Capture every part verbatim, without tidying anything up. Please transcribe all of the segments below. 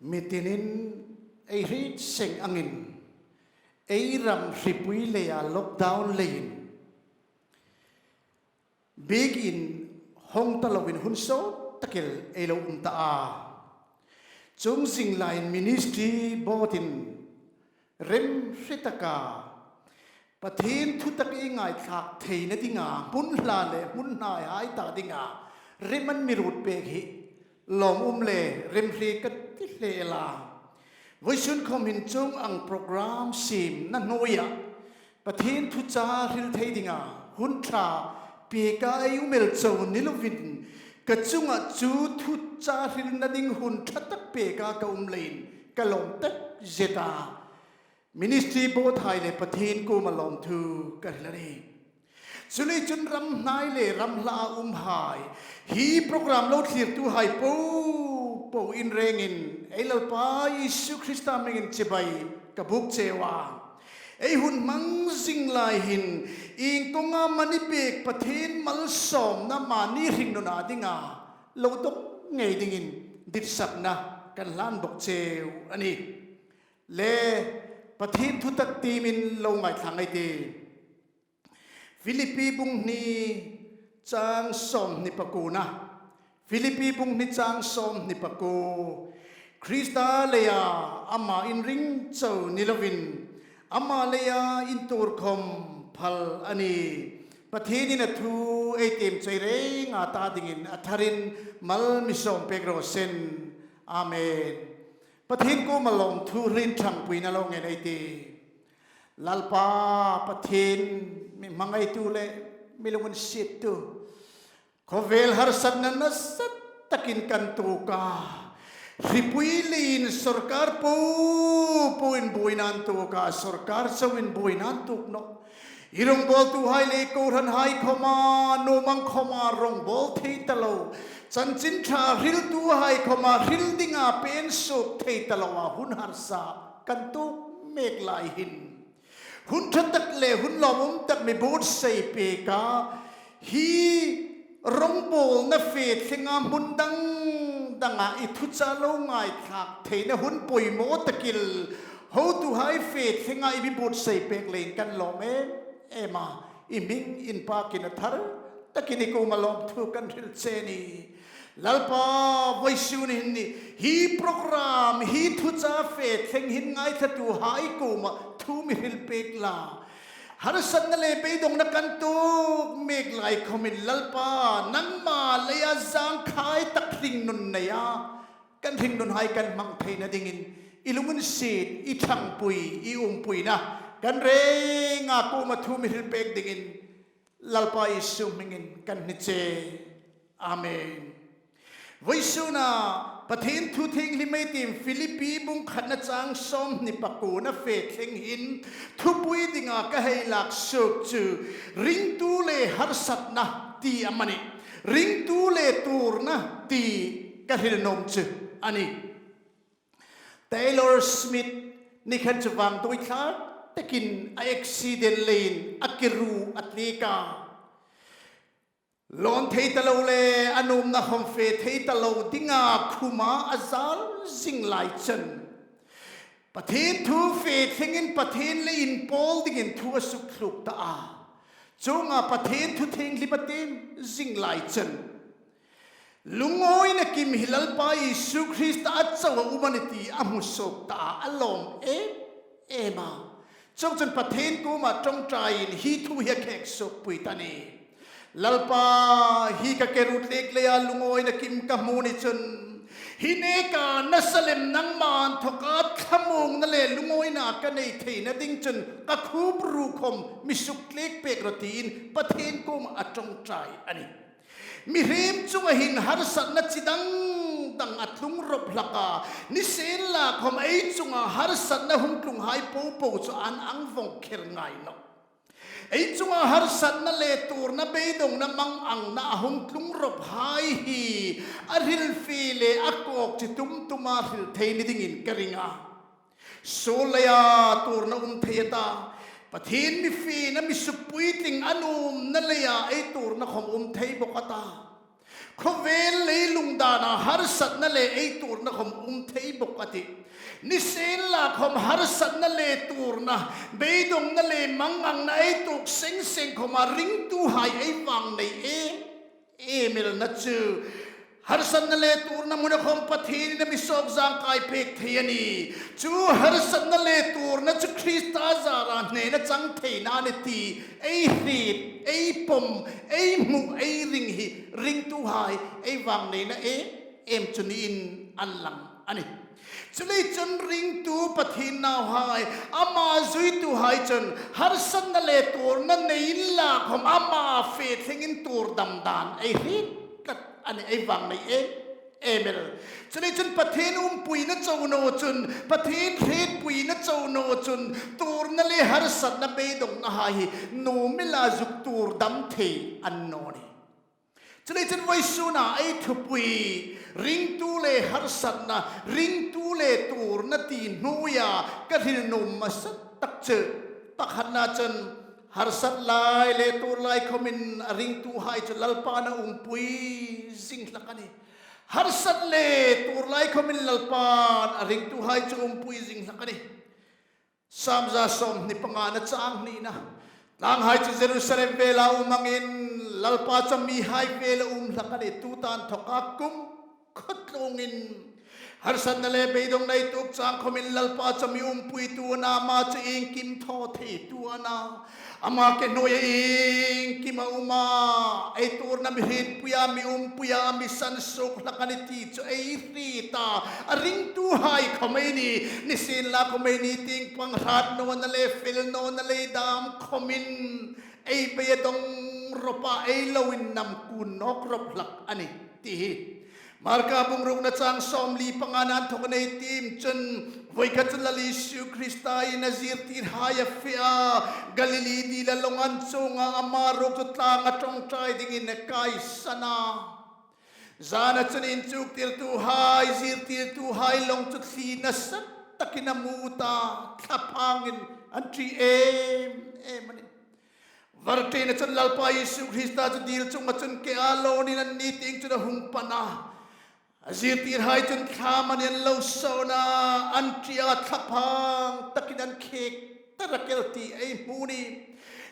Mi tinin ei hriet seng angin, ei ram hripui leia lockdown leiin biekin hawng ta loin hun sawt takin ei lo um ta a. Chuong zing laiin ministry boardin rem hre taka Pathien thutak ei ngaithlak theina dinga hmun hla le hmun hnai hai ta dinga rem an mi ruot pek hi lawmum le remhri ka ti hle a. Vawisun khawm hin chuong ang program siemna hnuoia Pathien thuchah hril thei dinga hun ṭha peka ei um el chau ni lovin, ka chunga chu thuchah hrilna ding hun ṭha tak peka ka um leiin ka lawm tak zet a. Ministry board hai le Pathien kuoma lawmthu ka hril a nih. Chuleiin chun ram hnai le ram hla um hai, hi program lo thlirtu hai po po in rengin ei Lalpa Isu Krista hmingin chibai ka buk cheu a. Ei hun hmang zing lai hin ieng konga mani pek Pathien malsawmna mani hringnuna dinga lo dawng ngei dingin ditsakna kan hlan bawk cheu a nih. Le Pathien thutak tiemin lo ngaithla ei tih. Philippi bung hni chang sawmhni pakuona. Philippi bung hni chang sawmhni pakuo. Krista leia ama inring chau ni lovin, ama leia intuor khawm phal a nih. Pathienin a thu ei tiem chei renga ta dingin a tharin mal mi sawm pek raw se. Amen. Pathien kuoma lawmthu hrilin ṭhangpuina lo ngen ei tih. Lalpa Pathien, mi hmangaitu le mi lunginsiettu, khawvel harsatna nasa takin kan tuok a. Hripui leiin sawrkar po poin buoina an tuok a, sawrkar chauin buoina an tuok nawh. I rawngbawltuhai le kohranhai khawma, nuom ang khawma rawngbawl thei ta lo, chanchin ṭha hriltuhai khawma hril dinga pen suok thei ta loa hun harsa kan tuok mek lai hin, hun ṭha tak le hun lawmum tak mi buotsai peka, hi rawngbawlna fe thlenga hmun dang danga i thuchah lo ngaithlak theina hun poimaw takin hotuhai fe thlenga i mi buotsai pek leiin kan lawm em em a. I hming inpakin a thar takin i kuoma lawmthu kan hril che a nih. Lalpa, vawisun hin hi program, hi thuchah fe thleng hin ngaithlatuhai kuoma thu mi hril pek la. Harsatna le beidongna kan tuok mek lai khawmin Lalpa, nangma leia zangkhai tak hringnun neia kan hringnunhai kan hmang theina dingin i lunginsiet, i ṭhangpui, i umpuina kan renga kuoma thu mi hril pek dingin Lalpa Isu hmingin kan hni che. Amen. Vawisuna Pathien thu thienghlim ei tiem Philippi bung khatna chang sawmhni pakuona fe thleng hin thupui dinga ka hei lak suok chu ringtu le harsatna ti amanih, ringtu le tuorna ti ka hril nuom chu a nih. Taylor Swift ni khat chu vangtuoi thlak takin a accident leiin a ke ru a tliek a. Lawn thei ta lo le a nuomna khawm fe thei ta lo dinga khuma a zal zing lai chun Pathien thu fe thlengin Pathien le inpawl dingin thu a suk thluk ta a. Chuonga Pathien thu thienghlim a tiem zing lai chun lungawina kim hi Lalpa Isu Krista a chauh a um a nih ti a hmu suok ta a, a lawm em em a. Chuongchun Pathien kuoma ṭawngṭaiin hi thu hi a khek suokpui ta a nih. Lalpa, hi ka ke ru tliek leia lungawina kim ka hmu ni chun, hi neka nasa lem nangma inthoka thlamuongna le lungawina ka nei theina ding chun ka khup ru khawm mi suk tliek pek rawh tiin Pathien kuoma a ṭawngṭai a nih. Mihriem chunga hin harsatna chi dang dang a tlung rawp hlak a, nisienlakhawm ei chunga harsatna hung tlunghai po po chu an ang vawng kher ngai nawh. Ei chunga harsatna le tuorna beidongna manganna a hung tlung rawphai hi a hrilfie le a kawk chi tum tuma hril thei ni dingin ka ring a. Suol leia tuorna um thei a ta, Pathien mi fiena mi suppui tling a nuomna leia ei tuorna khawm um thei bawk a ta. Khawvel leilung dana harsatna le ei tuorna khawm um thei bawk a tih. Nisienlakhawm harsatna le tuorna, beidongna le mangangna ei tuok seng seng khawma ringtuhai ei vang nei em em el na chu. Harsatna le tuorna hmuna khawm Pathienin a mi sawk zangkai pek thei a nih. Chu harsatna le tuorna chu Krista zara hnena chang theina a nih ti ei hriet, ei pawm, ei hmu, ei ring hi ringtuhai ei vang neina em em chu niin a lang a nih. Chuleiin chun ringtu Pathien nauhai, ama zuituhai chun harsatna le tuorna nei inla khawm ama fe thlengin tuor dam dan ei hriet tlat a nih, ei vang nei em em el. Chuleiin chun Pathien umpuina chau naw chun, Pathien hrietpuina chau naw chun, tuorna le harsatna beidongnahai hi nuom ela zuk tuor dam thei a ni naw nih. Chuleiin chun vawisuna ei thupui, ringtu le harsatna, ringtu le tuorna ti hnuoia ka hril nuom hmasa tak chu, pakhatna chun harsat lai le tuor lai khawmin a ringtuhai chu Lalpan a umpui zing hlak a nih. Harsat le tuor lai khawmin Lalpan a ringtuhai chu umpui zing hlak a nih. Sam za sawmhni pangana chang hnina. Tlanghai chu Jerusalem vela um angin Lalpa chu mihai vela um hlak a nih, tuta inthoka kum khawtlungin. Harsatna le beidongna ei tuok chang khawmin Lalpa chu mi umpuitu a na, ama chu iengkim thaw theitu a na. Ama ke hnuoia iengkim a um a, ei tuorna mi hrietpuia, mi umpuia, mi sansuok hlak a nih ti chu ei hriet a. A ringtuhai khawm ei ni, nisienlakhawm ei ni tieng pang hrat nawna le fel nawna le dam khawmin ei beidong rawp a, ei lo innam kun nawk rawp hlak a nih ti hi. Marka bung rukna chang sawmli pangana inthokin ei tiem chun, voi khat chu Lal Isu Krista'n a zirtirhai a fe a, Galili dila lawng an chuong a, ama ruok chu tlanga ṭawngṭai dingin a kaisan a. Zana chun inchuktirtuhai, zirtirtuhai lawng chu thli nasa takin a mut a, thlaphangin an ṭi em em a nih. Var ṭina chun Lalpa Isu Krista chu dil chunga chun ke a lawnin an ni tieng chun a hung pan a. A zirtirhai chun thla manin an lo sawn a, an ṭi a, thlaphang takin an khek ta rak el ti ei hmu a nih.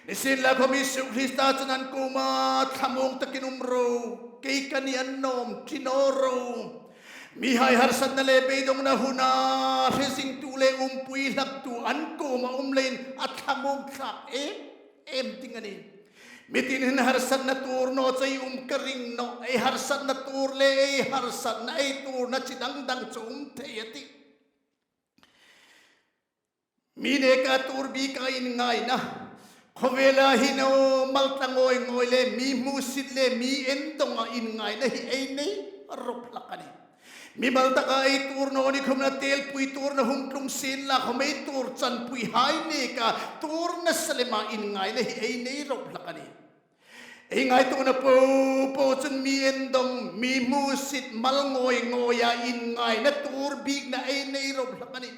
Nisienlakhawm Isu Krista chun an kuoma, thlamuong takin um ro, kei ka nih, an nawm ṭi naw ro. Mihai harsatna le beidongna huna hre zingtu le umpui hlaktu an kuoma um leiin a thlamuong thlak em em ding a nih. Mitin hin harsatna tuor naw chu ei um ka ring nawh, ei harsatna tuor le ei harsatna ei tuorna chi dang dang chu um thei a tih. Mi neka tuor bika inngaina, khawvela hin aw mal tla ngawi ngawi le mi hmusit le mi endonga inngaina hi ei nei rawp hlak a nih. Mimal taka ei tuor naw ni khawma telpui tuorna hung tlung sienlakhawm ei tuor chanpuihai neka tuor nasa lema inngaina hi ei nei rawp hlak a nih. Ei ngaituona popo chun mi endong, mi hmusit, mal ngawi ngawia inngaina tuor bikna ei nei rawp hlak a nih.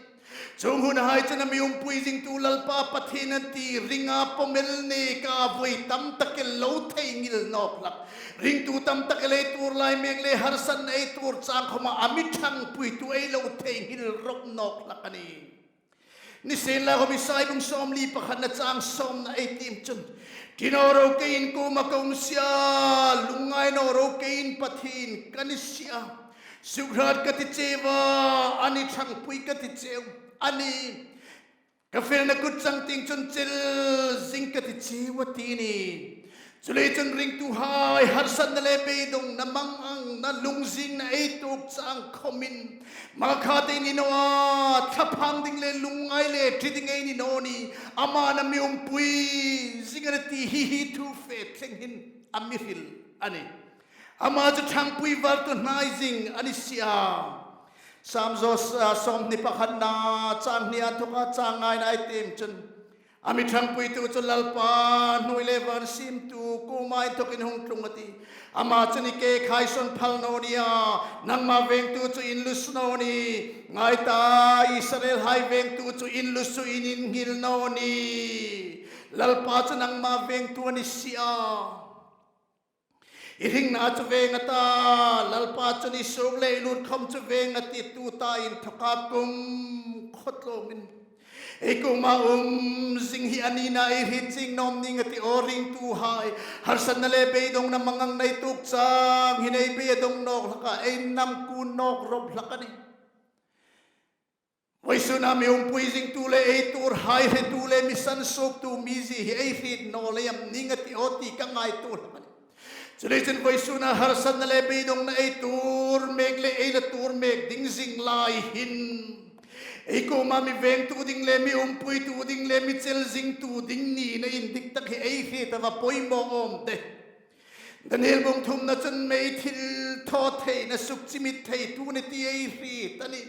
Chuong hunahai chun a mi umpui zingtu Lalpa Pathien a ti, ringa pawm el neka voi tam tak el lo theinghil nawk hlak. Ringtu tam tak el ei tuor lai mek le harsatna ei tuor chang khawma a mi ṭhangpuitu ei lo theinghil rawp nawk hlak a nih. Nisienlakhawm Isai bung sawmli pakhatna chang sawmna ei tiem chun, ṭi naw ro, keiin kuoma ka um si a, lungngai naw ro, keiin Pathien ka ni si a. Suk hrat ka ti cheu a, ani ṭhangpui ka ti cheu. Ani, ka felna kut chang tieng chun chel zing ka ti cheu a ti a nih. Chuleiin chun ringtuhai, harsatna le beidongna, mangangna, lungzingna ei tuok chang khawmin, makhat ei ni naw a, thlaphang ding le lungngai le ṭi ding ei ni naw ni. Aman a mi umpui zing a nih ti hi, hi thu fe thleng hin a mi hril a nih. Ama chu ṭhangpui vartu hnai zing a ni si a. Sam zaw, ah, sawmhni pakhatna chang hnia inthoka chang ngaina ei tiem chun, a mi ṭhangpuitu chu Lalpa, hnuoi le van siemtu kuoma inthokin hung tlung a tih. Ama chun i ke khai sawn phal naw ni a, nangma vengtu chu inlusu naw ni. Ngai ta, Israelhai vengtu chu inlusuin innghil naw ni. Lalpa chu nangma vengtu a ni si a. I hringna chu veng a ta, Lalpa chun i suok le i lut khawm chu veng a ti, tuta inthawka kum khawtlawngin ei kuoma um zing hi a nina ei hriet chieng naw am ning a ti aw ringtuhai. Harsatna le beidongna mangang nei tuok chang hin ei beidong nawk hlak a, ei namkun nawk rop hlak a nih. Vawisuna mi umpui zingtu le ei tuorhai hretu le mi sansuoktu mizie hi ei hriet naw lei am ning a ti aw ti ka ngaituo hlak a nih. Chuleiin vawisuna harsatna le beidongna ei tuor mek le ei la tuor mek ding zing lai hin ei kuoma mi vengtu ding le mi umpuitu ding le mi chel zingtu ding nina indik tak hi ei hriet a va poimaw awm de. Daniel bung thumna chun mei thilthawtheina sukchimit theitu a nih ti ei hriet a nih.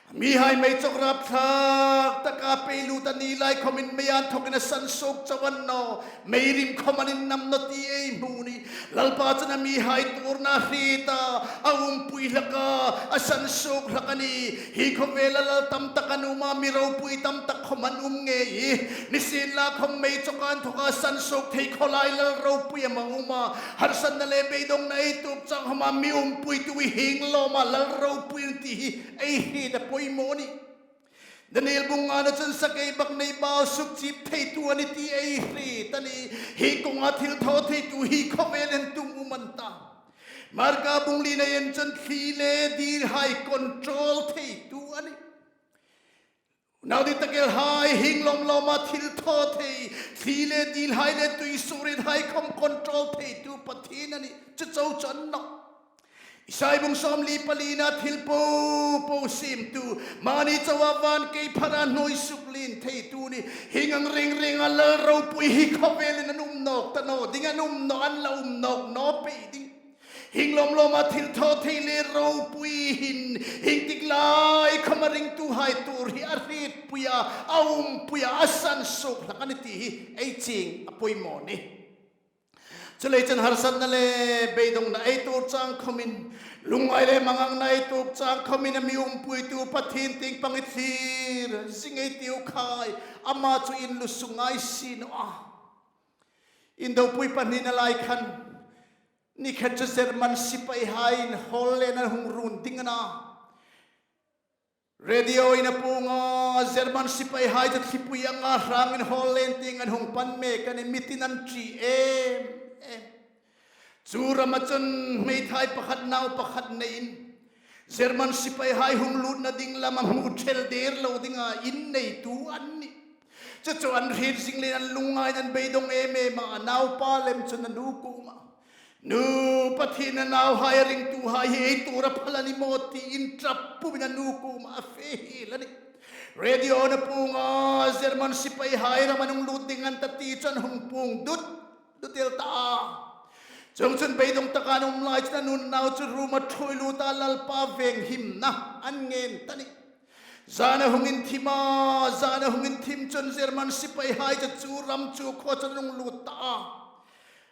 Mihai mei chawk rapthlak taka pei lut a ni lai khawmin mei inthawkin a sansuok chau a ni naw. Mei rim khawm an innam naw ti ei hmu a nih. Lalpa chun a mihai tuorna hriet a, a umpui hlak a, a sansuok hlak a nih. Hi khawvela lal tam tak an um a, mi ropui tam tak khawm an um ngei. Nisienlakhawm mei chawk inthawka sansuok thei khawlai lal ropui am a um a? Harsatna le beidongna ei tuok chang khawma mi umpuitu hi hieng lawma lal ropui a nih ti hi ei hriet a poimaw a nih. Daniel bung ngana chun sakeibaknei bau sukchip theitu a nih ti ei hriet a nih. Hi kawnga thilthawtheitu hi khawvel inthawka um an ta. Marka bung lina en chun thli le dilhai control theitu a nih. Unau ditakhai, hieng lawm lawma thilthawthei, thli le dilhai le tuisuoriethai khawm control theitu Pathien a nih. Chu chau chu a ni naw. Isai bung sawmli palina thil popo siemtu, mani chauha van kei phara hnuoi suklien theitu a nih. Hieng ang reng renga lal ropui hi khawvelin an um nawk ta naw ding, an um naw, an la um nawk naw pei ding. Hieng lawm lawma thilthawthei le ropui hin, hieng tik lai khawma ringtuhai tuor hi a hrietpui a, a umpui a, a sansuok hlak a nih ti hi ei chieng a poimaw a nih. Chuleiin harsatna le beidongna ei tuor chang khawmin, lungngai le mangangna ei tuok chang khawmin a mi umpuitu Pathien tieng pang i thlir zing ei tiu khai, ama chu inlusu ngai si naw a. Indopui pahnina lai khan, ni khat chu German sipaihaiin Holland an hung run ding a na. Radio-in a puong a, German sipaihai chu thlipui anga hrangin Holland tieng an hung pan mek a nih, mi tin an ṭi em em. Chu rama chun hmeithai pakhat nau pakhat neiin German sipaihai hung lutna ding lama hmu thel der lo dinga in neitu an nih. Chu chu an hriet zing leiin an lungngai an beidong em em a, a naupa lem chun a nu kuoma, "Nu, Pathien a nauhai a ringtuhai hi ei tuor a phal a ni maw?" tiin ṭap pumin a nu kuoma a fe hiel a nih. Radio-in a puong a, German sipaihai ram an hung lut ding an ta ti chun hung puong dut dut el ta a. Chuongchun beidong taka an um lai chun a nu nau chu room-a ṭhuoi lut a, Lalpa venghimna an ngen ta a nih. Zana hung inthim a, zana hung inthim chun German sipaihai chu chu ram chu khuo chun an hung lut ta a.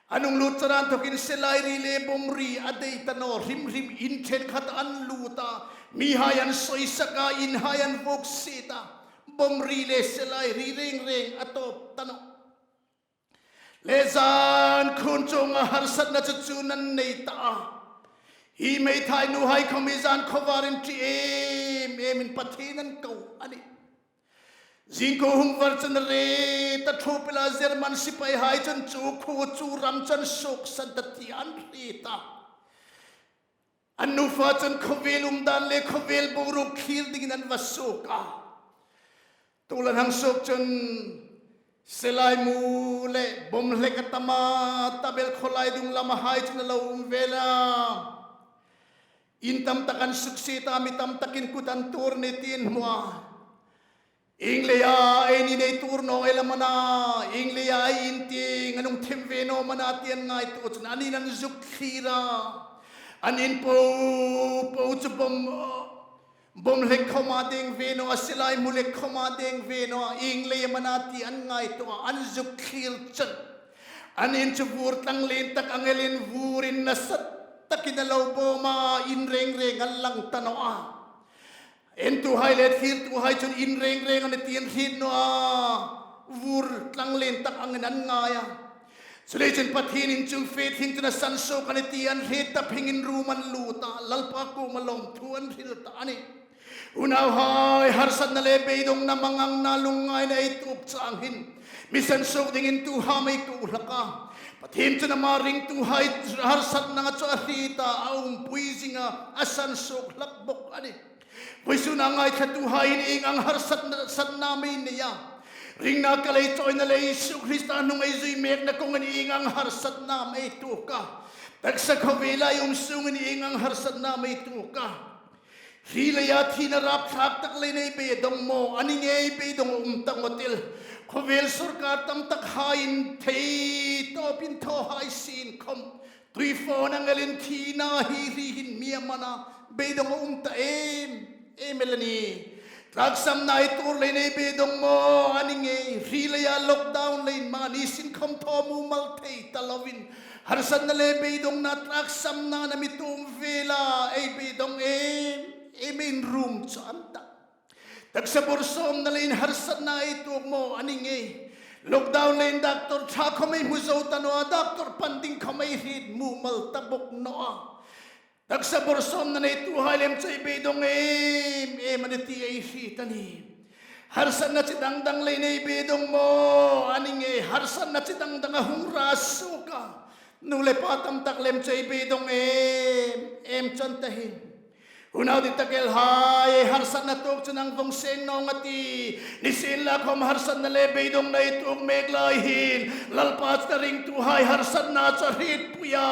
An hung lut chara inthawkin selai ri le bawm ri a dei ta naw, hrim hrim in ṭhenkhat an lut a. Mihai an sawisak a, inhai an vuok siet a. Bawm ri le selai ri reng reng a tawp ta naw. Le zan khun chunga harsatna chu chu an nei ta a. Hi hmeithai nuhai khawm hi zan khawvarin ṭi em emin Pathien an ko a nih. Zing khuo hung var chun ret a ṭhuoi pela German sipaihai chun chu khuo chu ram chu an suoksan ta ti an hriet a. An nufa chun khawvel umdan le khawvel boruok thlir dingin an va suok a. Tuolan hang suok chun selai mu le bawm hlek a tam a, Tabel khawlai dung lama hai chun a lo um vel a. In tam tak an suksiet a, mi tam takin kut an tuor a nih tiin hmu a. Ieng leia eini ei tuor naw el am a na, ieng leia ei in tieng an hung them ve naw am a na ti an ngaituo chun an in an zuk thlir a. An in po po chu bawm, bawm hlek khawma deng ve naw a, selai mu hlek khawma deng ve naw a, ieng lei am a na ti an ngaituo a, an zuk thlir chun an in chu vur tlang lien tak ang elin vurin nasa takin a lo bawm a, in reng reng a lang ta naw a. Entuhai le thlirtuhai chun in reng reng a nih ti an hriet naw a, vur tlang lien tak angin an ngai a. Chuleiin chun Pathienin chuong fe thing chun a sansuok a nih ti an hriet ta phingin room an lut a, Lalpa kuoma lawmthu an hril ta a nih. Unauhai, harsatna le beidongna, mangangna, lungngaina ei tuok chang hin mi sansuok dingin tuhai ei ko hlak a. Pathien chun ama ringtuhai harsatna chu a hriet a, a umpui zing a, a sansuok hlak bawk a nih. Vawisuna ngaithlatuhaiin ieng ang harsatna, satna am ei nei a? Ringna, kal, chawina le Isu Krista hnung ei zui mekna kawngin ieng ang harsatna am ei tuok a? Taksa khawvela ei um sungin ieng ang harsatna am ei tuok a? Hri leia thina rapthlak tak leiin ei beidong maw? A ni ngei, beidong a um ta ngawt el. Khawvel sawrkar tam takhaiin thei tawpin thaw hai sien khawm, tuifawn ang elin thina hi hri hin mi a man a, beidong a um ta em em el a nih. Tlaksamna ei tuor leiin ei beidong maw? A ni ngei, hri leia lockdown leiin mani sin khawm thaw mumal thei ta loin, harsatna le beidongna, tlaksamna a mi tuom vela ei beidong em em in room chu an ta. Taksa bawr sawmna leiin harsatna ei tuok maw? A ni ngei, lockdown leiin doctor ṭha khawm ei hmu zo ta naw a, doctor pan ding khawm ei hriet mumal ta bawk naw a. Taksa bawr sawmna neituhai lem chu ei beidong em em a nih ti ei hriet a nih. Harsatna chi dang dang leiin ei beidong maw? A ni ngei, harsatna chi dang dang a hung ra suok a, nu le pa tam tak lem chu ei beidong em em chun ta hi. Unau dittakhai, harsatna tuok chun ang vong seng naw ning a tih. Nisienlakhawm harsatna le beidongna ei tuok mek lai hin Lalpa chun a ringtuhai harsatna chu a hrietpui a,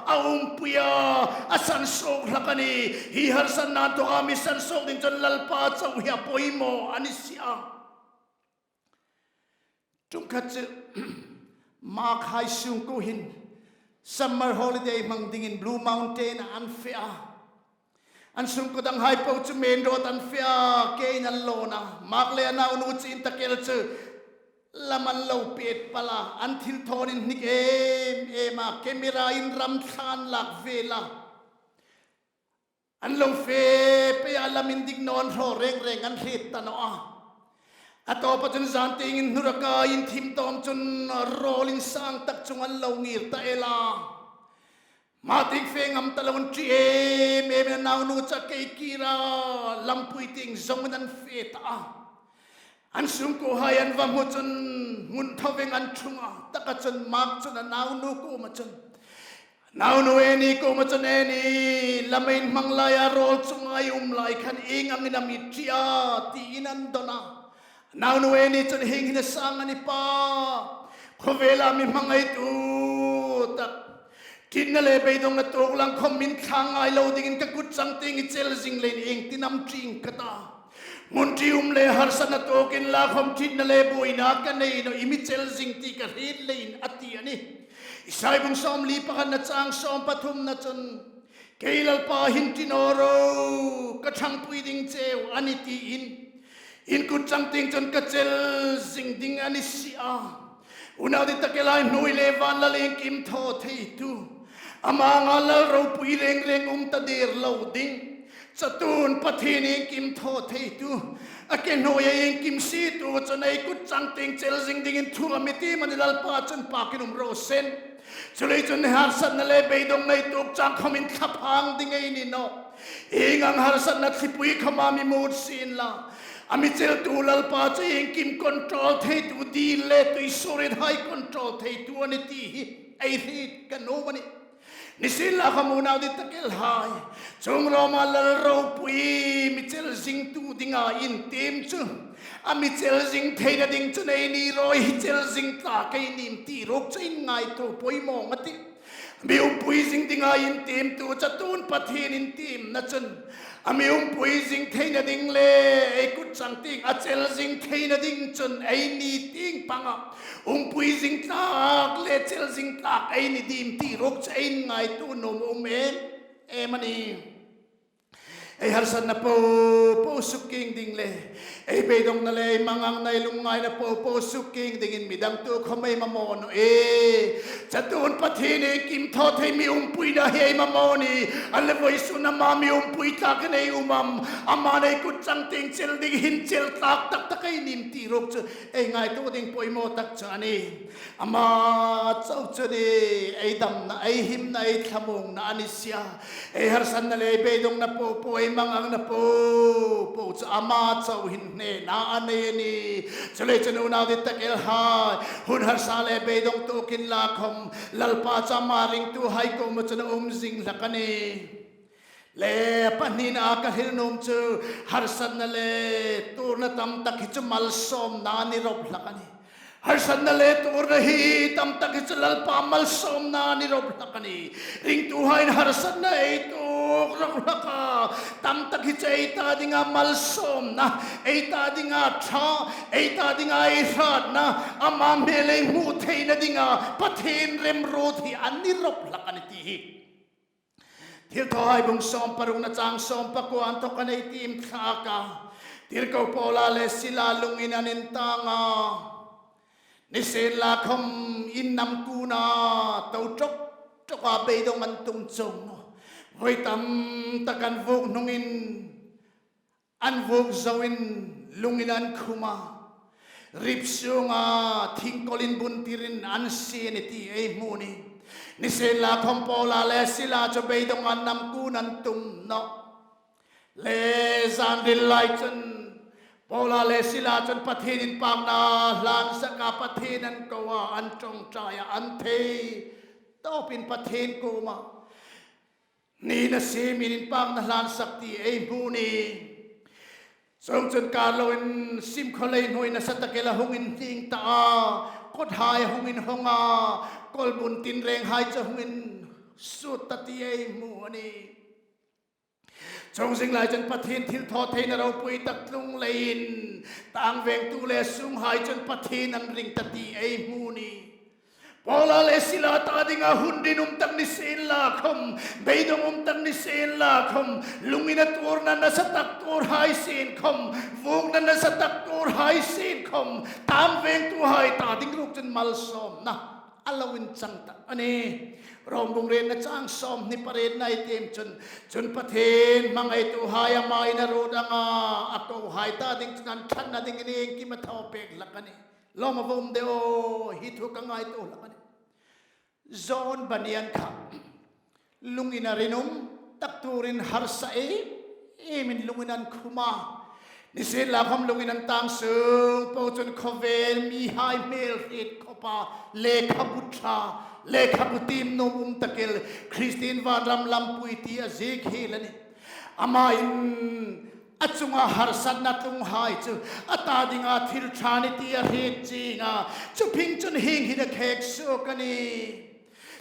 a umpui a, a sansuok hlak a nih. Hi harsatna tuok a mi sansuok ding chun Lalpa chau hi a poimaw a ni si a. Ṭum khat chu Mark hai sungkuo hin summer holiday hmang dingin Blue Mountain an fe a. An sungkuo danghai po chu main road an fe a, kein an lawn a. Mark le a naunu chu intakel chu lam an lo pet pal a, an thilthawnin hnik em em a, camera in ram thla an lak vel a. An lo fe pei a, lam indik naw an hraw reng reng, an hriet ta naw a. A tawpa chun zan tieng in hnuraka inthim tawm chun rawl insang tak chung an lo ngir ta el a. Hma tieng fe ngam ta lo an ṭi em em, a naunu chu a kei kir a, lampui tieng zawngin an fe ta a. An sungkuohai an va hmu chun hmun thoveng an ṭhung a, taka chun Mark chun a naunu kuoma chun, naunu Annie kuoma chun, Annie, lam ei hmang laia rawl chunga i um lai khan ieng angin am i ṭi a, tiin an dawn a. Naunu Annie chun, hieng hin a sang a nih pa, khawvela mi hmangaitu tak, ṭitna le beidongna tuok lang khawm min thlang ngai lo dingin ka kut chang tieng i chel zing leiin iengtin am ṭi ka ta. Hmun ṭium le harsatna tuok inla khawm ṭitna le buoina ka nei naw, i mi chel zing ti ka hriet leiin, a ti a nih. Isai bung sawmli pakhatna chang sawm pathumna chun, kei Lalpa hin ṭi naw ro, ka ṭhangpui ding cheu a nih tiin, in kut chang tieng chun ka chel zing ding a ni si a. Unau dittakhai, hnuoi le van Lal iengkim thaw theitu, ama anga lal ropui reng reng um ta der lo ding. Chatuon Pathien iengkim thaw theitu, a ke hnuoia iengkim sietu chun ei kut chang tieng chel zing dingin thu a mi tiem a nih, Lalpa chun pakin um raw se. Chuleiin chun harsatna le beidongna ei tuok chang khawmin thlaphang ding ei ni nawh. Ieng ang harsatna thlipui khawma mi mut sienla, a mi cheltu Lalpa chu iengkim control theitu, dil le tuisuoriethai control theitu a nih ti hi ei hriet ka nuom a nih. Nisienlakhawm unau dittakhai, chuong Roma lal ropui mi chel zingtu dinga intiem chu, a mi chel zing theina ding chun eini rawi hi chel zing tlak ei nih ti ruok chu inngaituo poimaw a tih. Mi umpui zing dinga intiemtu chatuon Pathien intiemna chun, a mi umpui zing theina ding le ei kut chang tieng a chel zing theina ding chun eini tieng panga umpui zing tlak le chel zing tlak ei ni ding ti ruok chu ei inngaituo nuom a um em em a nih. Ei harsatna po po suk kieng ding le Ei beidongna le ei mangangna, ei lungngaina po po suk kieng dingin midang tu khom ei mamaw naw e. Chatuon Pathien iengkim thaw thei mi umpuina hi ei mamaw a nih. A le vawisun ama mi umpui tlakin ei um am? Ama nei kut chang tieng chel ding hin chel tlak tak tak ei nih ti ruok chu ei ngaituo ding poimaw tak chu a nih. Ama chau chu a nih, ei damna, ei himna, ei thlamuongna a ni si a. Ei harsatna le ei beidongna po po, ei mangangna po po chu ama chau hin hnena a nei a nih. Chuleiin chun unau dit tak el hai, hun harsa le beidong tuok inla khom, Lalpa chu ama ringtuhai kuoma chun a um zing hlak a nih. Le pahnina ka hril nuom chu, harsatna le tuorna tam tak hi chu malsawmna a ni rop hlak a nih. Harsatna le tuorna hi tam tak hi chu Lalpa malsawmna a ni rop hlak a nih. Ringtuhaiin harsatna ei tuok rop hlak a, tam tak hi chu ei ta dinga malsawmna, ei ta dinga ṭha, ei ta dinga ei hratna, ama hmel ei hmu theina dinga Pathien remruot hi a ni rop hlak a nih ti hi Thilthawhai bung sawm parukna chang sawm pakuoa inthawk kan ei tiem thlak a. Tirko Paula le Sila lungin an intang a. Nisienlakhawm in hnam kuna to ṭawk ṭawka beidong an tum chuong naw. Vawi tam tak an vuok hnungin an vuok zoin lungin an khum a, rip sunga thingkawlin bun tirin an sie a nih ti ei hmu a nih. Nisienlakhawm Paula le Sila chu beidong an hnam kuna an tum nawh. Le zan ril lai chun Paula le Sila chun Pathien inpakna hlan saka Pathien an ko a, an ṭawngṭai a, an thei tawpin Pathien kuoma hnina siemin inpakna hlan sak ti ei hmu a nih. Chuongchun kar loin simkhawlei hnuoi nasa tak el a hung inhning ta a, kawthai a hung inhawng a, kawlbun tinrenghai chu a hung insuot ta ti ei hmu a nih. Chuong zing lai chun Pathien thilthawtheina ropui tak tlung leiin tangvengtu le sunghai chun Pathien an ring ta ti ei hmu a nih. Paula le Sila ta dinga hun rinum tak nisienlakhawm, beidong um tak nisienlakhawm, lungina tuorna nasa tak tuor hai sien khawm, vuokna nasa tak tuor hai sien khawm, tangvengtuhai ta ding ruok chun malsawmna a lo inchang ta a nih. Rom bung rietna chang sawmhni parietna ei tiem chun, chun Pathien hmangaituhai ama ina ruot anga a kohai ta ding chun an ṭhatna dingin iengkim a thaw pek hlak a nih. Lawm a va um de aw, hi thu ka ngaituo hlak a nih. John Bunyan kha lungina rinum tak tuorin harsa em emin lungin an khum a. Nisienlakhawm lungin an tang sung po chun khawvel mihai hmel hriet khawpa lekhabu ṭha, lekhabu tiem nuom um tak el, Kristien vanram lampui ti a ziek hiel a nih. Amain a chunga harsatna tlunghai chu a ta dinga thil ṭha a nih ti a hriet chieng a, chu phing chun hieng hin a khek suok a nih.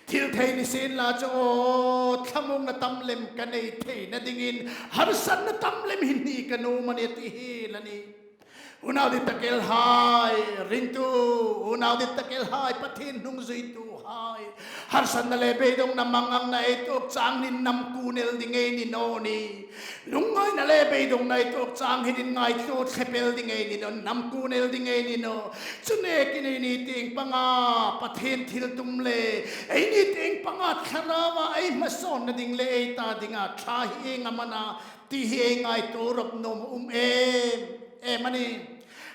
Thil thei nisienla chu aw, thlamuongna tam lem ka nei theina dingin harsatna tam lem hi hni ka nuom a nih ti hiel a nih. Unau dit tak el hai, ringtu, unau dit tak el hai, Pathien hnungzuituhai, harsatna le beidongna mangangna ei tuok chang hin hnam kuna el ding ei ni naw ni. Lungngaina le beidongna ei tuok chang hin inngaituo thlep el ding ei ni naw, hnam kuna el ding ei ni naw. Chu nekin ei ni tieng panga Pathien thiltum le ei ni tieng panga Thlaraua ei hmasawnna ding le ei ta dinga ṭha hi ieng am a na ti hi ei ngaituo rop nuom a um em em a nih.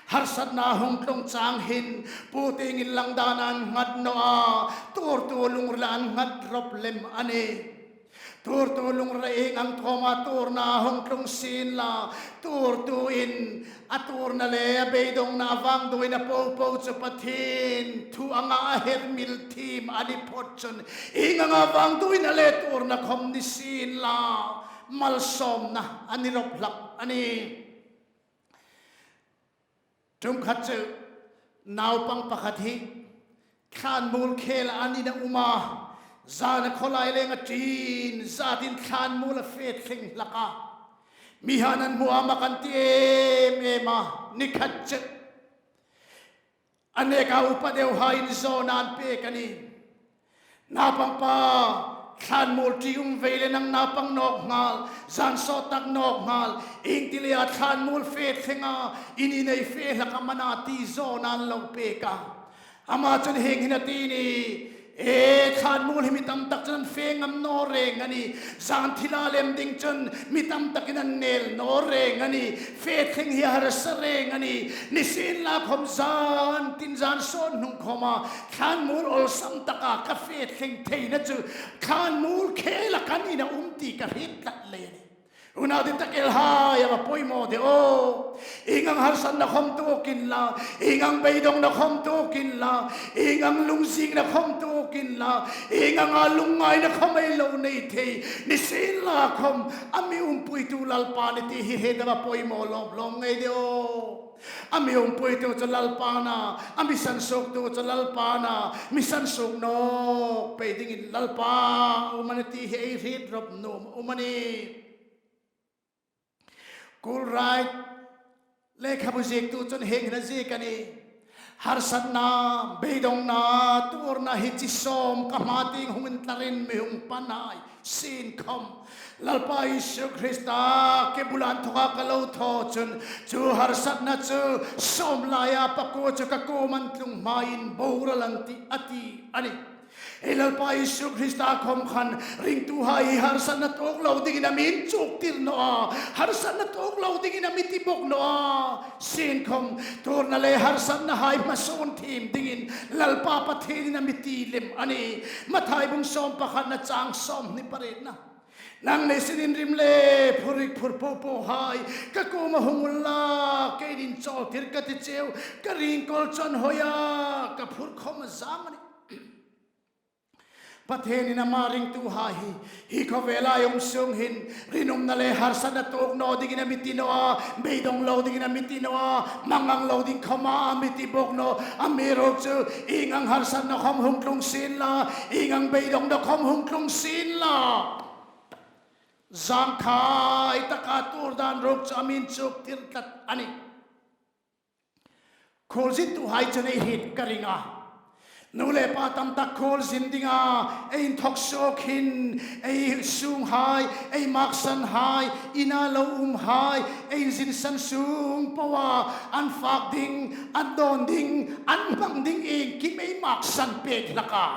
Harsatna hung tlung chang hin pu tieng inlang dan an nghat naw a, tuortu lungrila an nghat rop lem a nih. Tuortu lungrila ieng ang khawma tuorna hung tlung sienla, tuortuin a tuorna le a beidongna a vangduoina po po chu Pathien thu anga a hermil thiem a ni phawt chun, ieng anga vangduoina le tuorna khawm nisienla, malsawmna a ni rop hlak a nih. Ṭum khat chu naupang pakhat hi thlanmuol khela an ina um a, zana khawlai leng a ṭin zatin thlanmuol a fe thleng hlak a. Mihaiin an hmu a, mak an ti em em a, ni khat chu a neka upa deuhaiin zawna an pek a nih. Naupangpa, Thlangmuol ṭium vei le nang naupang nawk nghal, zan sawt tak nawk nghal, ieng ti leia thlangmuol fe thlenga, i ni nei fe hlak am a na ti zawna an lo pek a. Ama chun hieng hin a ti ni, e, thlangmuol hi mi tam tak chun an fe ngam naw reng a nih, zan thila lem ding chun mi tam takin an nel naw reng a nih, fe thleng hi a harsa reng a nih, nisienlakhom zan tin zan sawt hnung khoma, thlangmuol awlsam taka ka fe thleng theina chu, thlangmuol khela ka nina um ti ka hriet tlat lei a nih. Unau dittakhai, a va poimaw de aw. Ieng ang harsatna khom tuok inla, ieng ang beidongna khom tuok inla, ieng ang lungzingna khom tuok inla, ieng anga lungngaina khom ei lo nei thei, nisienlakhom a mi umpuitu Lalpa a nih ti hi hriet a va poimaw lawm lawm ngei de aw. A mi umpuitu chu Lalpa a na, a mi sansuoktu chu Lalpa a na, mi sansuok nawk pei dingin Lalpa um a nih ti hi ei hriet rawp nuom a um a nih. Kulrai lekhabu ziektu chun hieng hin a ziek a nih. Harsatna, beidongna, tuorna hi chi sawm ka hma tieng hung intlarin mi hung pan hai sien khom, Lalpa Isu Krista ke bula inthoka ka lo thaw chun, chu harsatna chu sawm laia pakuo chu ka kuoma an tlung hmain boral an tih a ti a nih. Ei Lalpa Isu Krista khom khan ringtuhai hi harsatna tuok lo dingin a mi inchuktir naw a, harsatna tuok lo dingin a mi ti bawk naw a. Sien khom, tuorna le harsatnahai hmasawn thiem dingin Lalpa Pathienin a mi ti lem a nih. Mathai bung sawm pakhatna chang sawmhni parietna. Nangni sin inrim le phurik phur po pohai, ka kuoma hung unla, keiin inchawltir ka ti cheu, ka ringkawl chu a hawi a, ka phur khom a zang a nih. Pathienin ama ringtuhai hi, hi khawvela i um sung hin, rinumna le harsatna tuok naw dingin a mi ti naw a, beidong lo dingin a mi ti naw a, mangang lo ding khoma a mi ti bawk naw, amiruokchu, ieng ang harsatna khom hung tlung sienla, ieng ang beidongna khom hung tlung sienla, zangkhai taka tuor dan ruok chu a mi inchuktir tlat a nih. Khuolzintuhai chun ei hriet ka ring a. Nu le pa tam tak khuolzin dinga, ei inthok suok hin, ei sunghai, ei maksanhai, ina lo umhai, ei inzinsan sung poa, an fak ding, an dawn ding, an hmang ding iengkim ei maksan pek hlak a.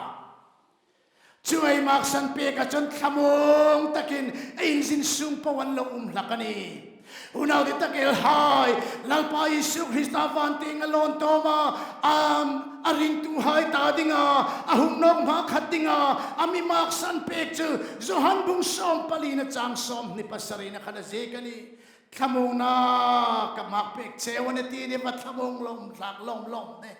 Chu ei maksan peka chun thlamuong takin ei inzin sung po an lo um hlak a nih. Unau dittakhai, Lalpa Isu Krista van tieng a lawn tawma, am, a ringtuhai ta dinga, a hung nawk hma khat dinga, a mi maksan pek chu Johan bung sawm palina chang sawmhni pasarina khan a ziek a nih. Thlamuongna ka mak pek cheu a nih ti ni, va thlamuong lawm hlak lawm lawm de.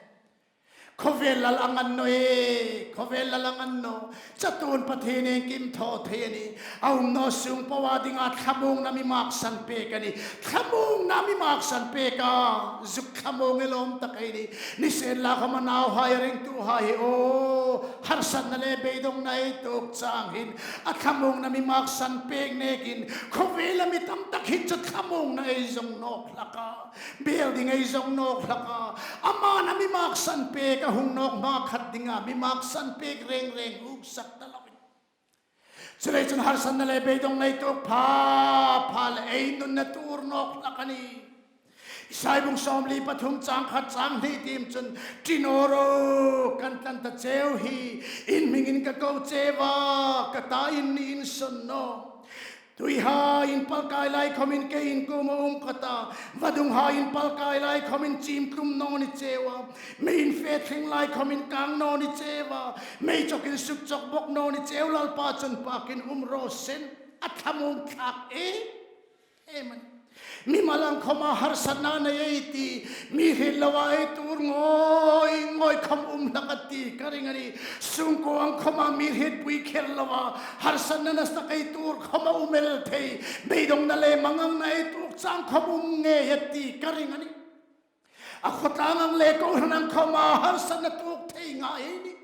Khawvel lal ang a ni naw e, khawvel lal ang a ni naw. Chatuon Pathien iengkim thaw thei a nih. A um naw sung poa dinga thlamuongna mi maksan pek a nih. Thlamuongna mi maksan pek a. Zuk thlamuong el lawm tak ei nih. Nisienlakhom a nauhai, a ringtuhai hi aw, harsatna le beidongna ei tuok chang hin, a thlamuongna mi maksan pek nekin, khawvela mi tam tak hin chu thlamuongna ei zong nawk hlak a. Bel ding ei zong nawk hlak a. Aman a mi maksan pek, a hung nawk hma khat dinga mi maksan pek reng reng uksak ta loin. Chuleiin chun harsatna le beidongna ei tuok pha pha le ei nunna tuor nawk hlak a nih. Isai bung sawmli pathum chang khat chang hni tiem chun, ṭi naw ro, kan tlan ta cheu hi, in hmingin ka ko cheu a, ka ta in ni insawn naw. Tuihai inpalkai lai khomin kei in kuoma um ka ta, vadunghai inpalkai lai khomin chim tlum naw ni cheu a, mei infe thleng lai khomin kang naw ni cheu a, mei chokin suk chok bawk naw ni cheu, Lalpa chun pakin um raw se, a thlamuong thlak e. Amen. Mimal ang khoma harsatna nei ei ti, mi hriet loa ei tuor ngawi ngawi khom um hlak a ti ka ring a nih. Sungkuo ang khoma mi hrietpui kher loa harsatna nasa tak ei tuor khom a um el thei. Beidongna le mangangna ei tuok chang khom um ngei a ti ka ring a nih. A khawtlang ang le kohran ang khoma harsatna tuok thei ngai ei nih.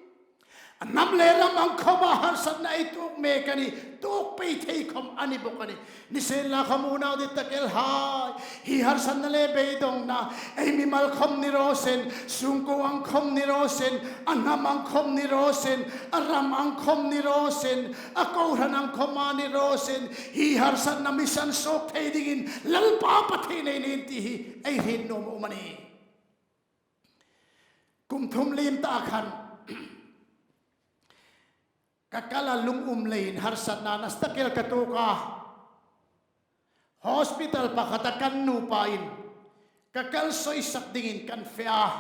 Hnam le ram ang khawma harsatna ei tuok mek a nih, tuok pei thei khawm a ni bawk a nih. Nisienlakhawm unau dit tak el hai, hi harsatna le beidongna, ei mimal khawm ni raw seh, sungkuo ang khawm ni raw seh, a hnam ang khawm ni raw seh, a ram ang khawm ni raw seh, a kohran ang khawma ni raw seh, hi harsatna mi sansuok thei dingin Lalpa Pathien ei nih ti hi ei hriet nuom a um a nih. Kum thum liem ta khan ka kala lung um leiin harsatna nasa tak el ka tuok a. Hospital pakhata kan nupain ka kal soisak dingin kan fe a.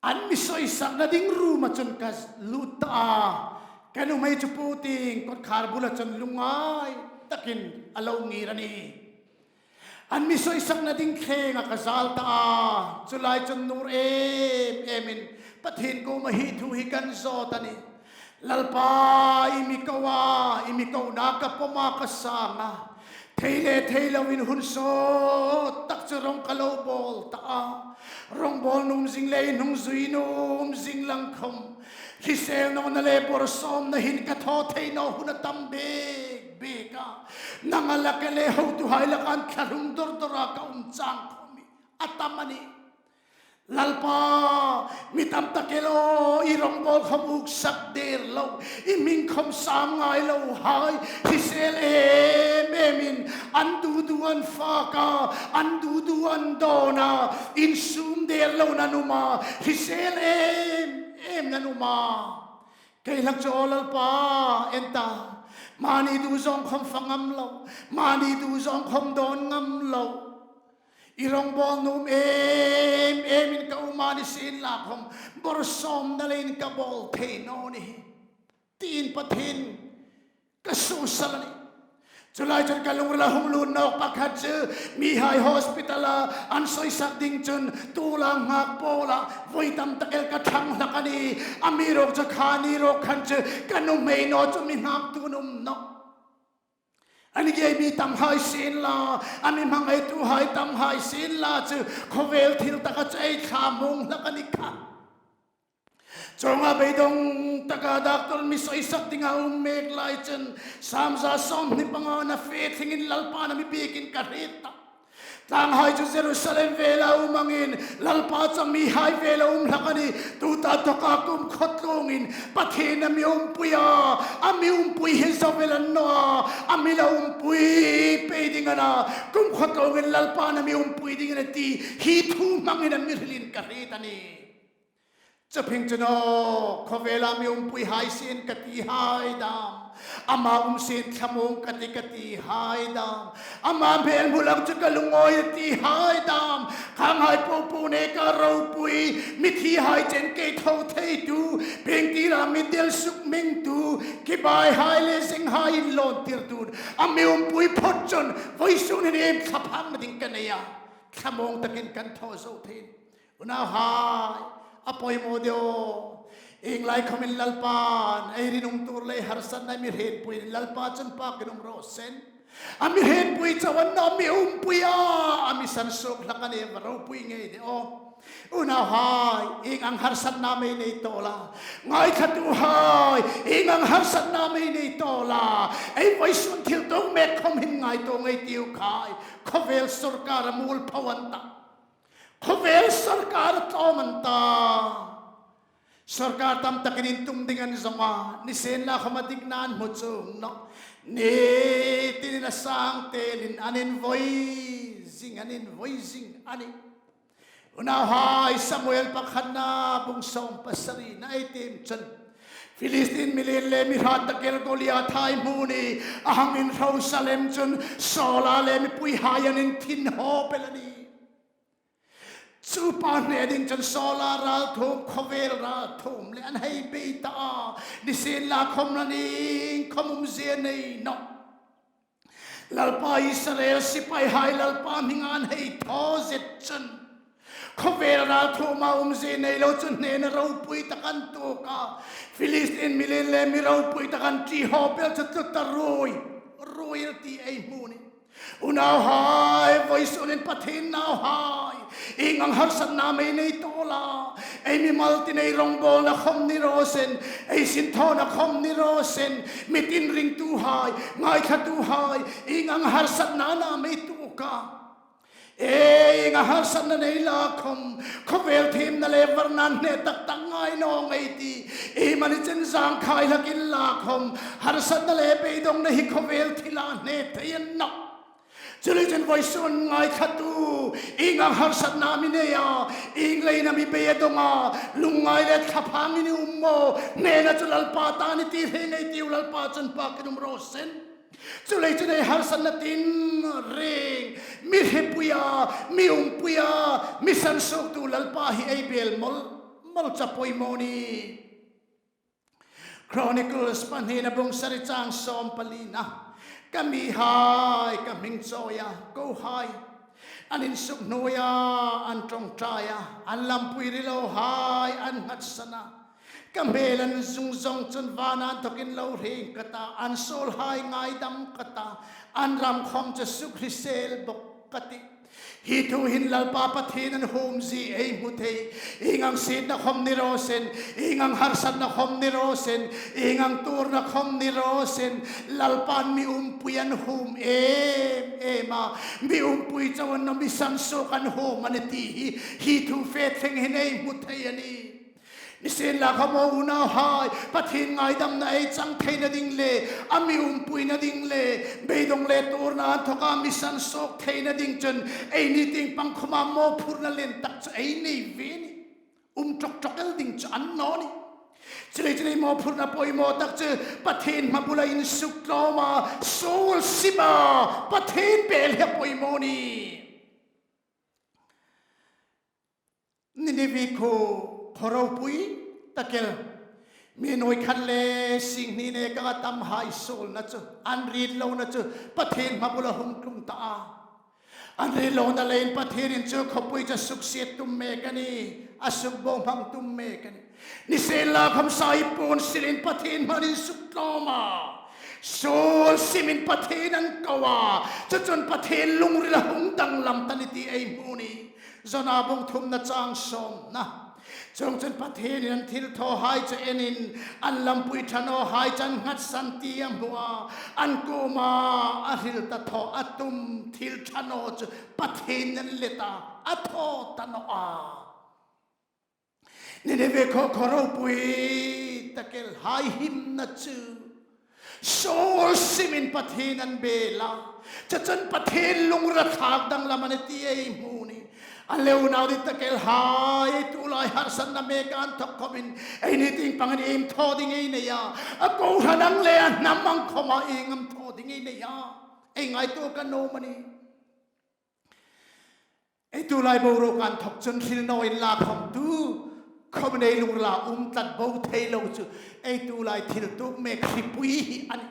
An mi soisakna ding room-a chun ka lut ta a. Ka nuhmei chu puting kawtkhar bula chun lungngai takin a lo ngir a nih. An mi soisakna ding thlenga ka zal ta a. Chu lai chun nur em emin Pathien kuoma hi thu hi kan zawt a nih. Lalpa, i mi ko a, i mi kona ka pawm a, ka sang a. Thei le thei loin hun sawt tak chu rawng ka lo bawl ta a. Rawngbawl nuom zing le inhnung zui nuom zing lang khawm, hrisel nawna le bawrsawmna hin ka thaw thei naw hun a tam bek bek a. Nang laka le hotuhai laka an thla hung dor dor a ka um chang khawm hi a tam a nih. Lalpa, mi tam tak el aw, i rawngbawl khawm uksak der lo, i hming khawm sam ngai lo hai, hrisel em emin an dudu an fak a, an dudu an dawn a, insum der loin an um a, hrisel em emin an um a. Kei hlak chu aw Lalpa, en ta, mani du zawng khawm fa ngam lo, mani du zawng khawm dawn ngam lo. I rawngbawl nuom em emin ka um a, nisienlakhawm bawrsawmna leiin ka bawl thei naw nih, tiin Pathien ka suosal a nih. Chu lai chun ka lungrila hung lut nawk pakhat chu, mihai hospital-a an soisak ding chun tuola nghak pawla voi tam tak el ka thlang hlak a nih. Amiruokchu kha ni ruok khan chu ka nuhmei naw chu mi nghaktu an um nawh. A ni ngei mi tam hai sienla, a mi hmangaituhai tam hai sienla chu khawvel thil taka chu ei thlamuong hlak a ni kha. Chuonga beidong taka doctor mi soisak dinga um mek lai chun Sam za sawmhni panga na fe thlengin Lalpan a mi biekin ka hriet ta. Tlanghai chu Jerusalem vela um angin Lalpa chu mihai vela um hlak a nih. Tuta tawka kumkhaw tlungin Pathien a mi umpui a, a mi umpui hi zo vel a ni naw a, a mi la umpui pei ding a na, kumkhaw tlungin Lalpan a mi umpui ding a na ti hi thu hmangin a mi hrilin ka hriet a nih. Chu phing chun aw, khawvela mi umpui hai sien ka ti hai dam, ama um sien thlamuong ka ti ka ti hai dam, ama hmel hmu lang chu ka lungawi a ti hai dam. Khanghai popo neka ropui, mithihai chen kei thaw theitu, pengtira mi del suk mengtu, kibai hai le zinghai inlawn tirtu, a mi umpui phawt chun vawisun hin iem thlaphangna ding ka nei a, thlamuong takin kan thaw zo thei. Unauhai, a poimaw de aw. Ieng lai khawmin Lalpan ei rinum tuor le harsatna mi hrietpui, Lalpa chun pakin um raw seh. A mi hrietpui chauh a ni naw, a mi umpui a, a mi sansuok hlak a nih, va ropui ngei de aw. Unauhai, ieng ang harsatna am ei nei tawla? Ngaithlatuhai, ieng ang harsatna am ei nei tawla? Ei vawisun thil tuok mek khawm hin ngaituo ngei ei tiu khai. Khawvel sawrkar a mualpho an ta. Khawvel sawrkar a tlawm an ta. Sawrkar tam takin intum ding an zawng a, nisienlakhawm a dikna an hmu chuong nawh. Ni tinin a sang telin an invoi zing, an invoi zing a nih. Unauhai, Samuel pakhatna bung sawm pasarina ei tiem chun Philistine mi lien le mi hrat tak el Goliath hai hmu ni a hang inhrosa lem chun Saula le mipuihai an inthin hawp el a nih. Chu pa hne ding chun Saula ralthuom, khawvel ralthuom le an hei bei ta a, nisienlakhawm la ning khawm umzie nei nawh. Lalpa Israel sipaihai Lalpa hminga an hei thaw zet chun khawvel ralthuoma umzie nei lo chun hnena ropui tak an tuok a, Philistine mi lien le mi ropui tak an ṭi hawp el chu tlu ta ruoi ruoi el ti ei hmu ni. Unauhai, vawisun hin Pathien nauhai, ieng ang harsatna am ei nei tawk a? Ei mimal tin ei rawngbawlna khawm ni raw seh, ei sinthawna khawm ni raw seh, mi tin ringtuhai, ngaithlatuhai, ieng ang harsatna am ei tuok a? Ieng ang harsatna nei la khawm, khawvel thiemna le varna hne tak tak ngai naw ei ti. Iemani chen zangkhai hlakin la khawm, harsatna le beidongna hi khawvel thila hne thei a ni nawh. Chuleiin vawisun ngaithlatu, ieng ang harsatna am i nei a, ieng leiin am i beidong a, lungngai le thlaphangin i um maw, hnena chu Lalpa ta a nih ti hre ngei ei tiu, Lalpa chun pakin um raw seh. Chuleiin ei harsatna tin ring, mi hripuia, mi umpuia, mi sansuoktu Lalpa hi ei bel mawl mawl chu a poimaw a nih. Chronicles pahnina bung sari chang sawm palina. Ka mihai ka hming chawia kohai an insuk hnuoia an ṭawngṭaia, an lampui rilohai an nghatsan a. Ka hmel an zung zawng chun vana inthokin lo hrieng ka ta, an suolhai ngaidam ka ta, an ram khawm chu sukhrisel bawk ka tih. Hi thu hin Lalpa Pathien an huomzie ei hmu thei. Ieng ang sietna khawm ni raw seh, ieng ang harsatna khawm ni raw seh, ieng ang tuorna khawm ni raw seh, Lalpan mi umpui an huom em em a. Mi umpui chau an naw, mi sansuok an huom a nih ti hi, hi thu fe thleng hin ei hmu thei a nih. Nisienlakhawm unauhai, Pathien ngaidamna ei chang theina ding le, a mi umpuina ding le, beidong le tuorna inthoka mi sansuok theina ding chun, eini tieng pang khawma mawphurna lien tak chu ei nei ve a nih. Um ṭawk ṭawk el ding chu a ni naw a nih. Chuleiin ei mawphurna poimaw tak chu Pathien hma bula insuk tlawma, suol sima, Pathien bel hi a poimaw a nih. Nineveh khuo, khaw ropui tak el. Mi nuoi khat le sing hni neka a tamhai suolna chu, an rit lona chu, Pathien hma bula hung tlung ta a. An rit lona leiin Pathienin chu khawpui chu a suksiet tum mek a nih, a suk bohmang tum mek a nih. Nisienlakhawm saipuon silin Pathien hma an insuk tlawma, suol simin Pathien an ko a, chu chun Pathien lungrila hung danglam ta a nih ti ei hmu a nih. Jona bung thumna chang sawmna. Chuongchun Pathienin an thilthawhai chu enin, an lampui ṭha nawhai chu an nghatsan ti a hmu a, an kuoma a hril ta thaw a tum thil ṭha naw chu Pathienin an let a, a thaw ta naw a. Nineveh khuo, khaw ropui tak el hai himna chu suol simin Pathien an bel a. Chu chun Pathien lungrila thlak danglam a nih ti ei hmu a nih. A le unau dit tak el hai, ei tulai harsatna mek a inthok khawmin, eini tieng pangin iem thaw ding ei nei a? A kohran ang le a hnam ang khawma ieng am thaw ding ei nei a? Ei ngaituo ka nuom a nih. Ei tulai boruok a inthok chun hril naw inla khawm, tukhawmin ei lungrila um tlat bo thei lo chu ei tulai thil tuok mek hripui hi a nih.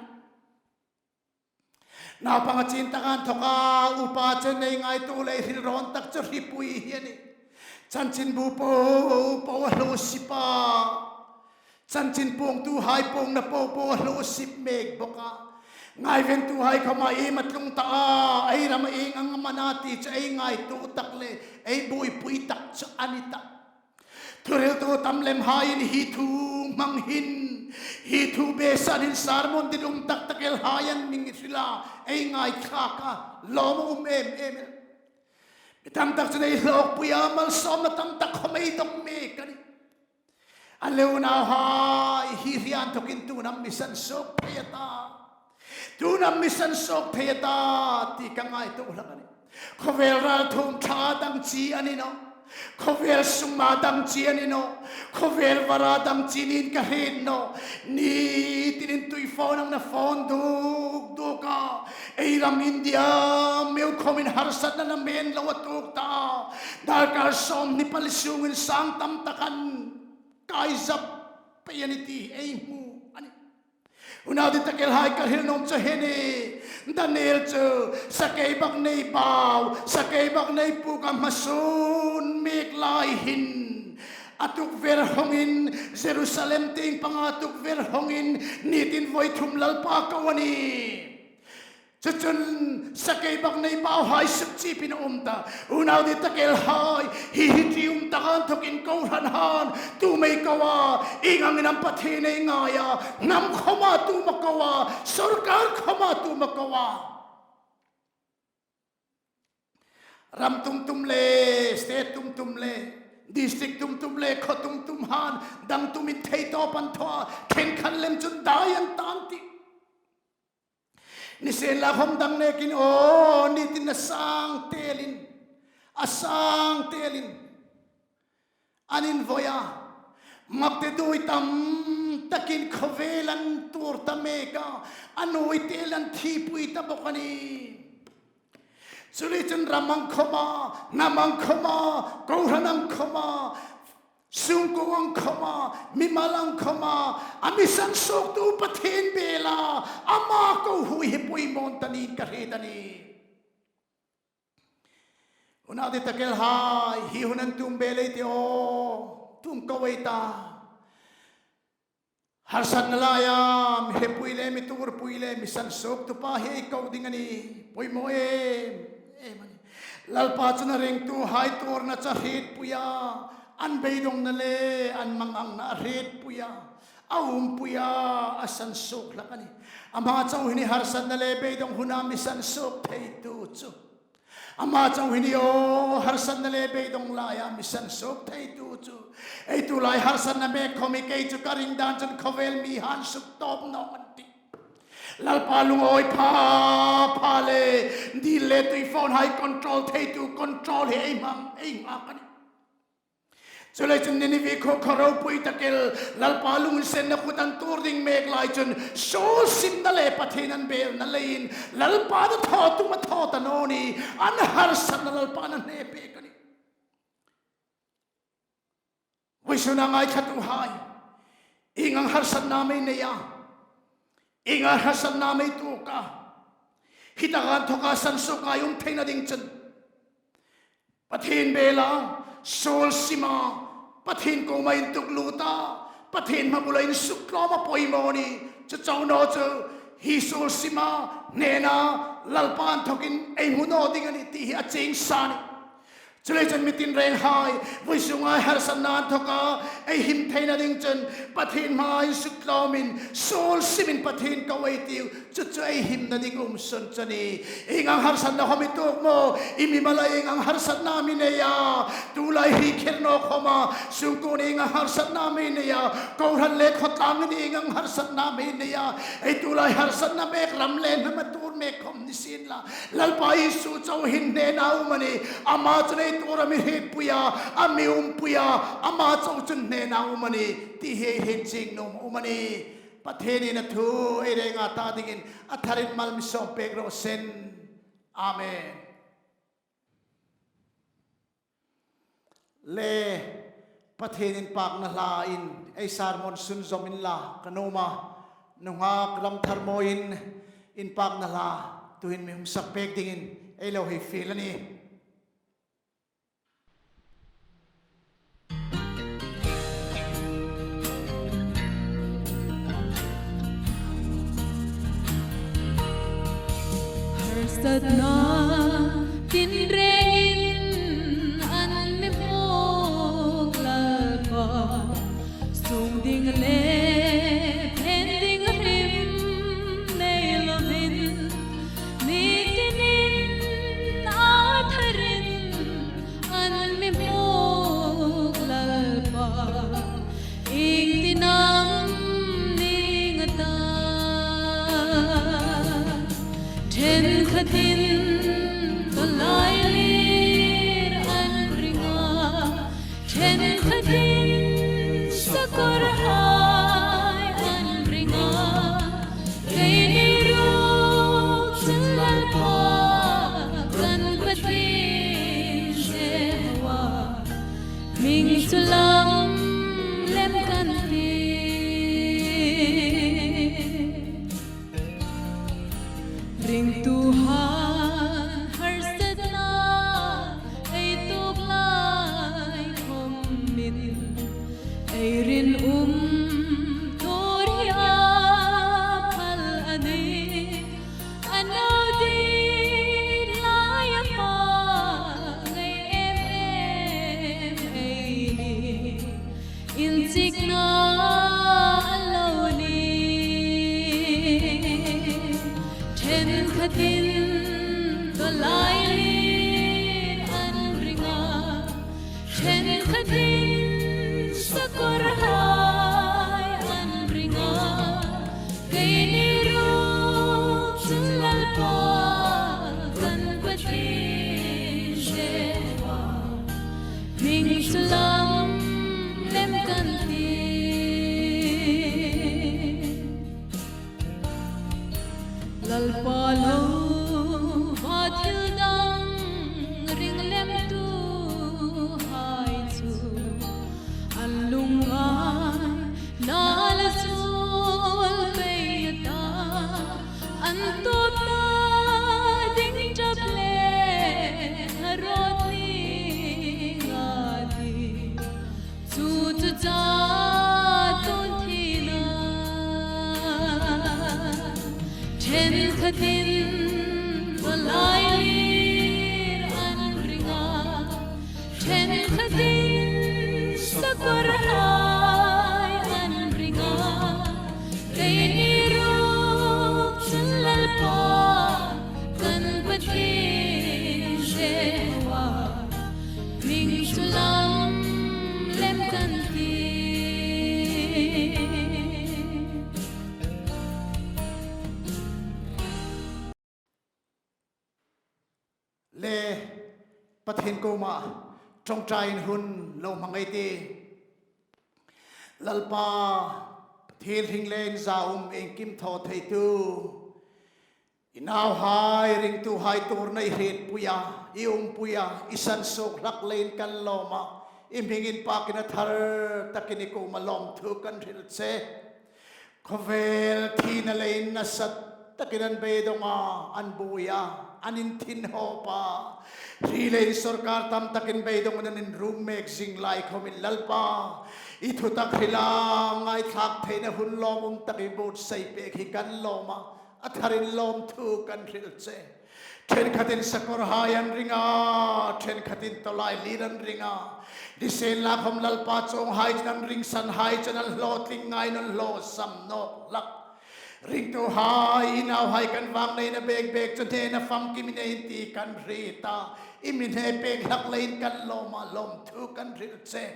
Naupang a chin tak a inthoka upa chen ei ngaituo le hril rawn tak chu hripui hi a nih. Chanchin bu po po a hlo sip a. Chanchin puongtuhai puongna po po a hlo sip mek bawk a. Ngaiventuhai khawma iem a tlung ta a, ei rama ieng ang am a na ti chu ei ngaituo tak le ei buoipui tak chu a ni tah. Thuhriltu tam lemhaiin hi thu hmang hin, hi thu beisan hin sermon dit um tak tak elhai an mi hril a, ei ngaithlak a, lawm a um em em el. Mi tam tak chun ei hlawkpui a, malsawmna tam tak khawm ei dawng mek a nih. A le unauhai, hi hria inthokin tuin am mi sansuok thei a ta? Tuin am mi sansuok thei a ta ti ka ngaituo hlak a nih. Khawvel ralthuom ṭha dang chi a ni nawh. Khawvel suma dang chi a ni nawh. Khawvel vara dang chi niin ka hriet nawh. Ni tinin tuifawn ang na fawn duk duk a, ei ram India meu khawmin harsatna namen lo a tuok ta. Darkar sawmhni pali sungin sang tam tak an kai zap pei a nih ti ei hmu a nih. Unau dit tak elhai, ka hril nuom chu hi a nih. Daniel chu sakeibaknei bau, sakeibaknei puk a hmasun mek lai hin a tukver hawngin, Jerusalem tieng panga a tukver hawngin, nitin voi thum Lalpa ko a nih. Chu chun sakei bak nei bauhai sukchipin a um ta. Unau dittakhai, hi hi ṭium taka inthokin kohran han tu mei ko a, ieng angin am Pathien ei ngai a, hnam khawma tu ma ko a, sawrkar khawma tu ma ko a. Ram tum tum le, state tum tum le, district tum tum le, khaw tum tum han, dang tumin thei tawp an thaw a, khenkhat lem chun dai an ta an tih. Nisienlakhawm dang nekin aw, ni tin a sang telin, a sang telin an invoi a. Makte dui tam takin khawvel an tuor ta mek a, a nuoi tel an thipui ta bawk a nih. Chuleiin chun ram ang khawma, hnam ang khawma, kohran ang khawma, sungkuo ang khawma, mimal ang khawma, a mi sansuoktu Pathien bela, ama ko hui hi poimaw an ta niin ka hriet a nih. Unau dittakhai, hi hun an tum bel ei ti aw, tum ko ei ta. Harsatna laia mi hlepui le, mi tuorpui le, mi sansuoktu pa hi ei ko ding a nih. Poimaw em em a nih. Lalpa chun a ringtuhai tuorna chu a hrietpui a, an beidongna le an mangangna a hrietpui a, a umpui a, a sansuok hlak a nih. Ama chau hi a nih harsatna le beidong huna mi sansuok theitu chu. Ama chau hi a nih aw, harsatna le beidong laia mi sansuok theitu chu. Ei tulai harsatna mek khawm hi kei chu ka ring dan chun khawvel mi han suktawp naw an tih. Lalpa lungawi pha pha le, dil le tuifawnhai control theitu control hi ei hmang, ei hmang a nih. Chuleiin chun Ninive khuo khaw ropui takin Lalpa lunginsenna kut an tuor ding mek lai chun suol simna le Pathien an belna leiin Lalpan a thaw tum a thaw ta naw ni, an harsatna Lalpan a hne pek a nih. Vawisuna ngaithlatuhai, ieng ang harsatna am ei nei a, ieng ang harsatna am ei tuok a, hi taka inthoka sansuoka ei um theina ding chun Pathien bela, suol sima, Pathien kuoma intukluta, Pathien hmabula insuktlawma poimaw a nih. Chu chau naw chu, hi suol sima hnena Lalpa inthokin ei hmu naw ding a nih ti hi a chieng sa a nih. Chuleiin chun mi tinrenghai, vawisun ngai harsatna inthoka ei him theina ding chun Pathien hmaa insuktlawmin, suol simin Pathien ko ei tiu. Chu chu ei himna ding um sun chu a nih. Ieng ang harsatna khawm i tuok maw? I mimala ieng ang harsatna am i nei a? Tulai hi kher naw khawma, sungkuoin ieng ang harsatna am i nei a? Kohran le khawtlangin ieng ang harsatna am i nei a? Ei tulai harsatna mek ram le hnam a tuor mek khawm ni sien la, Lalpa Isu chau hin hnena um a nih. Ama chun ei tuor a mi hrietpui a, a mi umpui a, ama chau chun hnena um a nih ti hi ei hriet chieng nuom um a nih. Pathienin a thu ei renga ta dingin a tharin mal mi sawm pek raw seh. Amen. Le, Pathien inpakna hlain ei sermon sunzawm inla ka nuom a, nunghak Ramtharmawin inpakna hla tuhin mi hung sak pek dingin ei lo hei fiel a nih. Harsatna tinrengin an mi hmuk Lalpa, sung ding le phen ding hrim nei lovin, ni tinin a tharin an mi hmuk Lalpa, ieng tin am ning a ta? Ṭhenkhatin tawlailîr an ring a, ṭhenkhatin sakawrhai an ring a, keini ruok chu Lalpa kan Pathien che hoa, hming chu lam lem kan ti. Ringtuhai harsatna ei tuok lai khawmin ei rinum tuor hi a phal a nih. A nau Khatin tawlailin an ring a, ṭhenkhatin sakorhai an ring a, keini ruok chun Lalpa kan Pathien Jehofa, hming chu lam lem kan ti. Lalpa lo va thil dang ring lemtuhai chu an lungngai na la zuol pei ta, an tawpna ding ṭap le a rawt ning a tih. Chu chu cha tun thina. Ṭhenkhatin tawlailin an ring a, ṭhenkhatin sakorhai an ring a, keini ruok chun Lalpa kan Pathien Jehofa, hming chu lam lem kan ti. Le Pathien kuoma ṭawngṭaiin hun lo hmang ei tih. Lalpa, thienghlim le inzaum, iengkim thaw theitu i nauhai, ringtuhai tuorna i hrietpui a, i umpui a, i sansuok hlak leiin kan lawm a, i hming inpakin a thar takin i kuoma lawmthu kan hril che. Khawvel thina leiin nasa takin an beidong a, an buoi a, an inthinhawp a, hri leiin sawrkar tam takin beidongin an inrum mek zing lai khawmin Lalpa, i thutak hrila ngaithlak theina hun lawmum tak i buotsai pek hi kan lawm a, a tharin lawmthu kan hril che. Ṭhenkhatin sakorhai an ring a, ṭhenkhatin tawlailin an ring a. Nisienlakhawm Lalpa, chuonghai chun an ringsanhai chun an hlawtling ngaiin an hlawsam nawk hlak. Ringtuhai, i nauhai kan vangneina bek bek chu hnena famkim i nei ti kan hriet a, i mi hne pek hlak leiin kan lawm a, lawmthu kan hril che.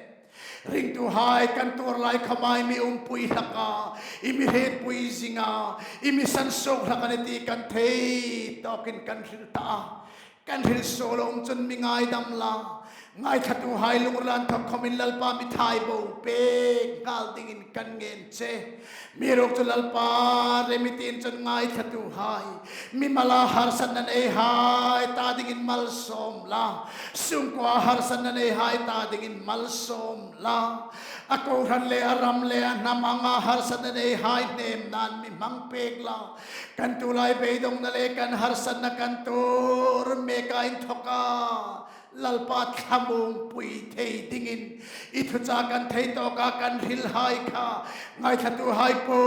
Ringtuhai kan tuor lai khawma i mi umpui hlak a, i mi hrietpui zing a, i mi sansuok hlak a ni ti kan thei tawkin kan hril ta a. Kan hril suol um chun mi ngaidam la, ngaithlatuhai lungrila inthawk khawmin Lalpa mi thai bo pek nghal dingin kan ngen che. Amiruokchu Lalpa, remitin chun ngaithlatuhai, mimala harsatna neihai ta dingin malsawm la, sungkuoa harsatna neihai ta dingin malsawm la, a kohran le a ram le a hnam anga harsatna neihai hnemnain mi hmang pek la, kan tulai beidongna le kan harsatna kan tuor meka inthawka Lalpa, thlamuongpui thei dingin, i thuchah kan thei tawka kan hrilhai kha ngaithlatuhai po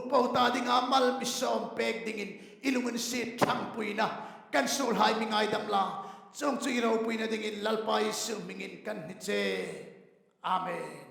po ta dinga mal mi sawm pek dingin i lunginsiet ṭhangpuina kan suolhai mi ngaidam la, chuong chu i ropuina dingin Lalpa Isu hmingin kan hni che. Amen.